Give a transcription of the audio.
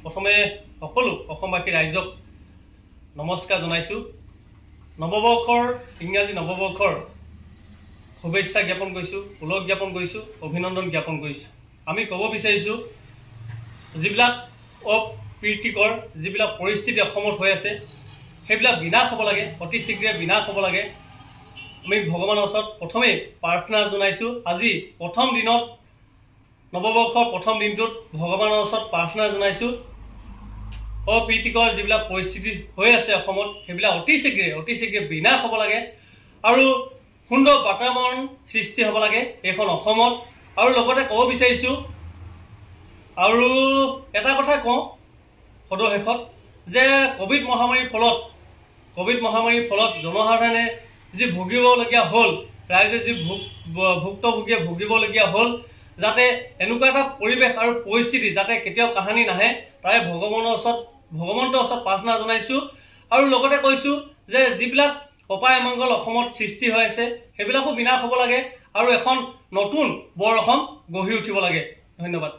প্ৰথমে সকলো অসমবাসী ৰাইজক নমস্কাৰ জনাইছোঁ। নৱবৰ্ষৰ, ইংৰাজী নৱবৰ্ষৰ শুভেচ্ছা জ্ঞাপন কৰিছোঁ, ওলগ জ্ঞাপন কৰিছোঁ, অভিনন্দন জ্ঞাপন কৰিছোঁ। আমি ক'ব বিচাৰিছোঁ, যিবিলাক অপ্ৰীতিকৰ যিবিলাক পৰিস্থিতি অসমত হৈ আছে, সেইবিলাক বিনাশ হ'ব লাগে, অতি শীঘ্ৰে বিনাশ হ'ব লাগে। আমি ভগৱানৰ ওচৰত প্ৰথমেই প্ৰাৰ্থনা জনাইছোঁ। আজি প্ৰথম দিনত, নৱবৰ্ষৰ প্ৰথম দিনটোত ভগৱানৰ ওচৰত প্ৰাৰ্থনা জনাইছোঁ, অপ্ৰীতিকৰ যিবিলাক পৰিস্থিতি হৈ আছে অসমত, সেইবিলাক অতি শীঘ্ৰে বিনাশ হ'ব লাগে আৰু সুন্দৰ বাতাবৰণ সৃষ্টি হ'ব লাগে এইখন অসমত। আৰু লগতে ক'ব বিচাৰিছোঁ, আৰু এটা কথা কওঁ সদৌ শেষত যে ক'ভিড মহামাৰীৰ ফলত জনসাধাৰণে যি ভুগিবলগীয়া হ'ল, ৰাইজে যি ভুক্তভোগীয়ে ভুগিবলগীয়া হ'ল, যাতে এনেকুৱা এটা পৰিৱেশ আৰু পৰিস্থিতি যাতে কেতিয়াও কাহানি নাহে, তাৰে ভগৱন্তৰ ওচৰত প্ৰাৰ্থনা জনাইছোঁ। আৰু লগতে কৈছোঁ যে যিবিলাক অপায় অমংগল অসমত সৃষ্টি হৈ আছে, সেইবিলাকো বিনাশ হ'ব লাগে আৰু এখন নতুন বৰ অসম গঢ়ি উঠিব লাগে। ধন্যবাদ।